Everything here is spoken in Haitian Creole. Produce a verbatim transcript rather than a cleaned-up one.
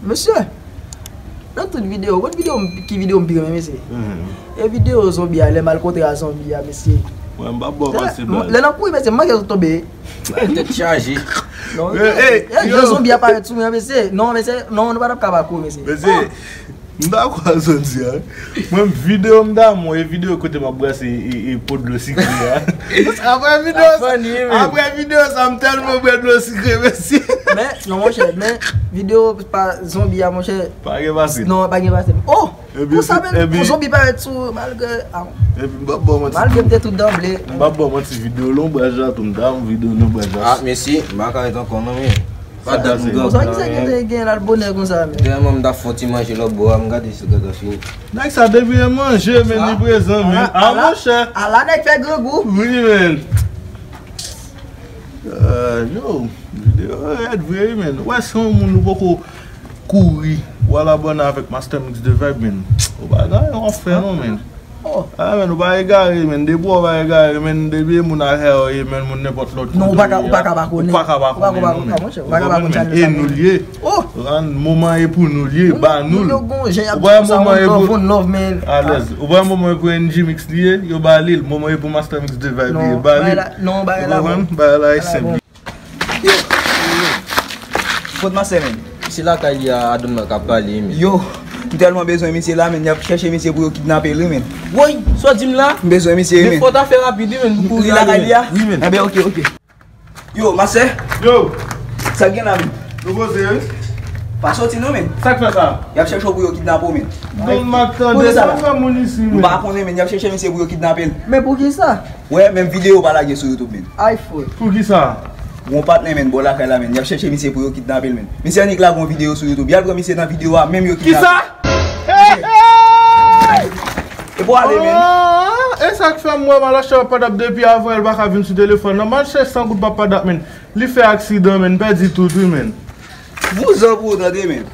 Mesye, nan tout videyo, konn videyo m, ki videyo m pi renmen, mesye? E videyo zonbi a, lè m al kontre a zonbi a, mesye. Mwen, m pa bò pase baz. Lè nan kouri, mesye, m manke sot tonbe. Tèt chaje. Non, e, e, jan zonbi a parèt sou mwen, mesye. Non, mesye, non, nou pa t ap ka pa kouri, mesye. Mesye, m dakò a sa w di a. Mwen, videyo m damou, e videyo kote m ap brase e, e po dlo sikre a. Apre videyo sa, apre videyo sa, m tèlman bwè dlo sikre, mesye. Men, non, monchè, men videyo pa zonbi a, monchè. Pa gen pase. Non, pa gen pase. Oh! Pou sa menm, pou zonbi parèt sou, malgre, ah, epi m p ap ba w manti. Malgre m te tout danble. M p ap ba w manti, videyo lonbraj la tou, m ta yon videyo lonbraj la. Ah, mesye, m pa ka ret ankò non, men. Pa dat m grangou la, men. Sa ki sa ki te gen la l bonè konsa, men? Dèyè mwen, m ta fè yon ti manje lòt bò a, m gade si gata fini. Nèg sa depi nan manje, men, li prezan, men. Ah, monchè. Ala nèg fè grangou. Wi, men. Ah, yo, videyo rèd vre, wi, men. Ou wè, se yon moun ou poko kouri, ou al abòne avèk Master Mix de Vibe, men. Ou pa gen anyen w ap fè, non, men. Ah, men, ou pa egare, men. Depi w pa egare, men, depi e moun ak hair, men, moun nenpòt lòt moun. Non, ou pa ka, ou pa ka pa konnen. Ou pa ka pa konnen, non, men. Ou pa ka pa konnen, men. E nou l ye. Rann moman e pou nou l ye, ba nou l. Ou pa wè moman e pou, alèz. Ou pa wè moman e pou N G Mix li ye, yo ba li l. Moman e pou Master Mix de Vibe li ye, ba li l. Ou konprann? Bagay la e senp. Yo, kot Master, men? Misye lakay li a, a Don Mark ap pale, men. Yo, m tèlman bezwen misye la, men. Y ap chèche misye pou yo kidnape l, wi, men. Woy, sa w di m la? M bezwen misye, wi, men. Men fò w ta fè rapid, wi, men, pou kouri. Li lakay li a? Wi, men. Enben, oke, oke. Yo, Master. Yo. Sa k gen la, men? Nou poze, wi. Pa soti non, men. Sa k fè sa? Y ap chèche w pou yo kidnape w, men. Don Mark, tande, sa fè moun isi, men. M pa konnen, men. Y ap chèche misye pou yo kidnape l. Men poukisa? Wè, menm videyo pa lage sou YouTube, men. Ay, fo. Poukisa? Gon patnè, men, bò lakay la, men. Y ap chèche misye pou yo kidnape l, men. Misye annik lage yon videyo sou YouTube. Y al pran misye nan videyo a, menm yo kidnape. Kisa? Hey, hey! E pou ale, men. Ah, e sa k fè m wè Malachi ap padap depi avan, l pa ka vin sou telefòn nan. Malachi san goud pa padap, men. Li fè aksidan, men. Pèdi tout, wi, men. Vouzan pou ou tande, men.